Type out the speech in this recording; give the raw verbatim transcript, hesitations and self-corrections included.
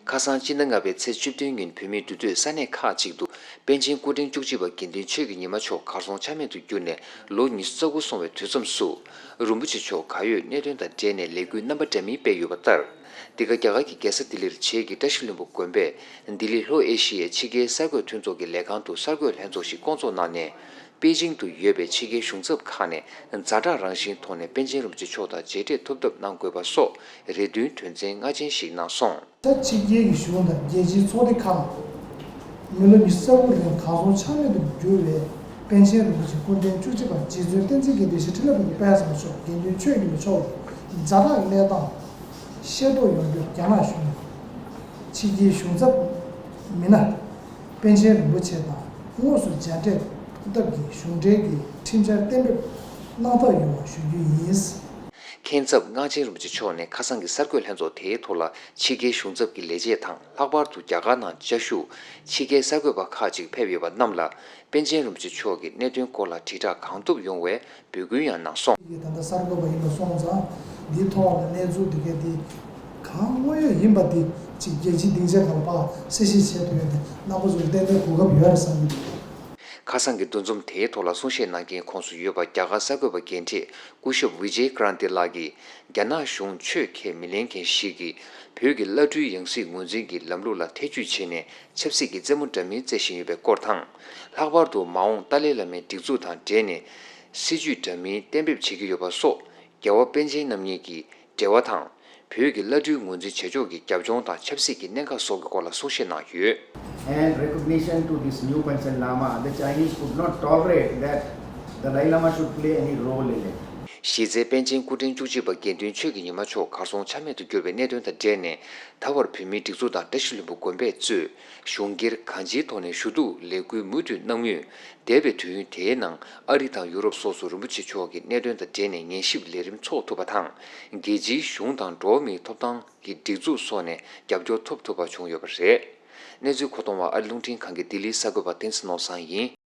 ཁ་སང་སྤྱི་ཟླ་ལྔ་པའི་ཚེས་བཅུ་བདུན་ཉིན་བོད་མིའི་འདུས་སྡོད་ས་གནས་ཁག་ཅིག་ཏུ་པཎ་ཆེན་སྐུ་ཕྲེང་བཅུ་གཅིག་པ་དགེ་འདུན་ཆོས་ཀྱི་ཉི་མ་མཆོག་གར་སོང་ཆ་མེད་དུ་གྱུར་ནས་ལོ་ཉི་ཤུ་རྩ་དགུ་སོང་བའི་དུས་མཚམས་སུ། རིན་པོ་ཆེ་མཆོག་གར་ཡོད་གནད་དོན་དང་འབྲེལ་ནས་ལས་འགུལ་རྣམ་པ་འདྲ་མིན་སྤེལ་ཡོད་པ་ལྟར། འདི་ག་རྒྱ་གར་གྱི་རྒྱལ་ས་ལྡི་ལིར་བྱེས་ཀྱི་བཀྲ་ཤིས་ལྷུན་པོ་དགོན་པས་ལྡི་ལི་ལྷོ་ཨེ་ཤི་ཡའི་ཕྱི་རྒྱལ་གསར་འགོད་མཐུན་ཚོགས་ཀྱི་ལས་ཁང་དུ་གསར་འགོད་ལྷན་ཚོགས་ཤིག་བསྐོང་ཚོགས་གནང་ནས། པེ་ཅིང་དུ་ཡོད་པའི་ཕྱི་རྒྱལ་གཞུང་ཚབ་ཁག་ནས་ཛ་དྲག་རང་བཞིན་ཐོག་ནས་པཎ་ཆེན་རིན་པོ་ཆེ་མཆོག་དང་མཇལ་འཕྲད་ཐུབ་ཐབས་གནང་དགོས་པ་སོགས་རེ་འདུན་དོན་ཚན་ལྔ་ཅན་ཞིག་གནང་སོང་། ད་ཕྱི་རྒྱལ་གྱི་གཞུང་དང་རྒྱལ་སྤྱིའི་ཚོགས་སྡེ་ཁག་ལ་མི་ལོ་ཉི་ཤུ་རྩ་དགུ་རིང་གར་སོང་ཆ་མེད་དུ་གྱུར་བའི་པཎ་ཆེན་རིན་པོ་ཆེ་སྐུ་ཕྲེང་བཅུ་གཅིག་པ་རྗེ་བཙུན་བསྟན་འཛིན་དགེ་ལྡན་ཞེས་འཕྲིན་ལས་པ་གི་དཔལ་བཟང་མཆོག་དགེ་འདུན་ཆོས་ཀྱི་མཆོག་ཛ་དྲག་གནས་སྟངས་ཤེས་རྟོགས་ཡོང་རྒྱུར་རྒྱ་ནག་གཞུང་ཕྱི་རྒྱལ་གཞུང་ཚབ་མི་སྣ་པཎ་ཆེན་རིན་པོ་ཆེ་དང་དངོས་སུ་མཇལ་འཕྲད་ཐུབ་ཐབས་ཀྱི་གཞུང་འབྲེལ་གྱི་ཁྲིམས་འཆར་གཏན་འབེབས་གནང་ཐབས་ཡོང་བ་ཞུ་རྒྱུ་ཡིན། མཁན་ཚབ་ངག་ཆེན་རིན་པོ་ཆེ་མཆོག་ནས་ཁ་སང་གི་གསར་འགོད་ལྷན་ཚོགས་དེའི་ཐོག་ལ་ཕྱི་རྒྱལ་གཞུང་ཚབ་ཀྱི་ལས་བྱེད་དང་ལྷག་པར་དུ་རྒྱ་གར་ནང་བཅའ་བཞུགས་ཕྱི་རྒྱལ་གསར་འགོད་པ་ཁག་ཅིག་ཕེབས་ཡོད་པ་རྣམས་ལ་པཎ་ཆེན་རིན་པོ་ཆེ་མཆོག་གི་གནད་དོན་སྐོར་ལ་དྲིལ་བསྒྲགས་གང་ཐུབ་ཡོང་བའི་འབོད་སྐུལ་ཡང་གནང་སོང་། ད་ལྟ་གསར་འགོད་པ་ཡིན་པ་སོང་ཙང་འདིའི་ཐོག་ལ་གནས་ཚུལ་འདི་གའི་འདི་གང་དངོས་ཡོད་ཡིན་པ་འདི་ཅིག་རྒྱལ་སྤྱིའི་སྡིངས་ཆ་སྒང་ལ་ཕར་གསལ་བཤད་བྱེད་ཐུབ་ཡ་དེ་རྣམ་པ་ཚོར་ཏན་ཏན་གོ་སྐབས་ཡོད་རེད་བསམ་གྱི་འདུག། ཁ་སང་གི་འདུ་འཛོམས་དེའི་ཐོག་ལ་གསུང་བཤད་གནང་མཁན་ཁོངས་སུ་ཡོད་པ་རྒྱ་གར་གསར་འགོད་པ་འགན་འཁྲི་སྐུ་ཞབས་ཝི་ཇེ་ཀྲན་ཏི་ལགས་ཀྱིས་རྒྱ་ནག་གཞུང་ཆོས་ཁས་མི་ལེན་མཁན་ཞིག་གིས་བོད་ཀྱི་བླ་སྤྲུལ་ཡང་སྲིད་ངོས་འཛིན་གྱི་ལམ་ལུགས་ལ་ཐེ་ཇུས་བྱས་ནས་ཆབ་སྲིད་ཀྱི་རྩེད་མོ་འདྲ་མིན་རྩེ་བཞིན་ཡོད་པའི་སྐོར་དང་། ལྷག་པར་དུ་མ་འོངས་ཏཱ་ལའི་བླ་མའི་སྒྲིག་འཛུགས་དང་འབྲེལ་ནས་སྲིད་ཇུས་འདྲ་མིན་གཏན་འབེབས་བྱེད་ཀྱི་ཡོད་པ་སོགས་རྒྱལ་བ་པཎ་ཆེན་རྣམ་གཉིས་ཀྱི་འབྲེལ་བ་དང་། བོད་ཀྱི་བླ་སྤྲུལ་ངོས་འཛིན་བྱེད་ཕྱོགས་ཀྱི་རྒྱབ་ལྗོངས་དང་ཆབ་སྲིད་ཀྱི་གནད་འགག་སོགས་ཀྱི་སྐོར་ལ་གསུང་བཤད་གནང་ཡོད། And recognition to this new Panchen Lama, the Chinese could not tolerate that the Dalai Lama should play any role in it. གཞི་རྩའི་པཎ་ཆེན་སྐུ་ཕྲེང་བཅུ་གཅིག་པ་དགེ་འདུན་ཆོས་ཀྱི་ཉི་མ་མཆོག་གར་སོང་ཆ་མེད་དུ་གྱུར་བའི་གནད་དོན་དང་འབྲེལ་ནས་ད་བར་བོད་མིའི་སྒྲིག་འཛུགས་དང་བཀྲ་ཤིས་ལྷུན་པོ་དགོན་པས་གཙོས་གཞུང་སྒེར་གང་ཅིའི་ཐོག་ནས་ཞུ་གཏུག་ལས་འགུལ་མུ་མཐུད་གནང་མུས། འདས་པའི་དུས་ཡུན་དེའི་ནང་ཨ་རི་དང་ཡུ་རོབ་སོགས་སུ་རིན་པོ་ཆེ་མཆོག་གི་གནད་དོན་དང་འབྲེལ་ནས་ཉན་ཞིབ་ལས་རིམ་འཚོགས་ཐུབ་པ་དང་། རྒྱལ་སྤྱིའི་གཞུང་དང་འགྲོ་བ་མིའི་ཐོབ་ཐང་གི་སྒྲིག་འཛུགས་སོགས་ནས་རྒྱབ་སྐྱོར་ཐོབ་ཐུབ་པ་བྱུང་ཡོད་པ་རེད། གནས་ཚུལ་མཁོ་གཏོང་བ་ཨ་རི་རླུང་འཕྲིན་ཁང་གི་ལྡི་ལིའི་གསར་འགོད་པ་བསྟན་འཛིན་ནོར་བཟང་ཡིན།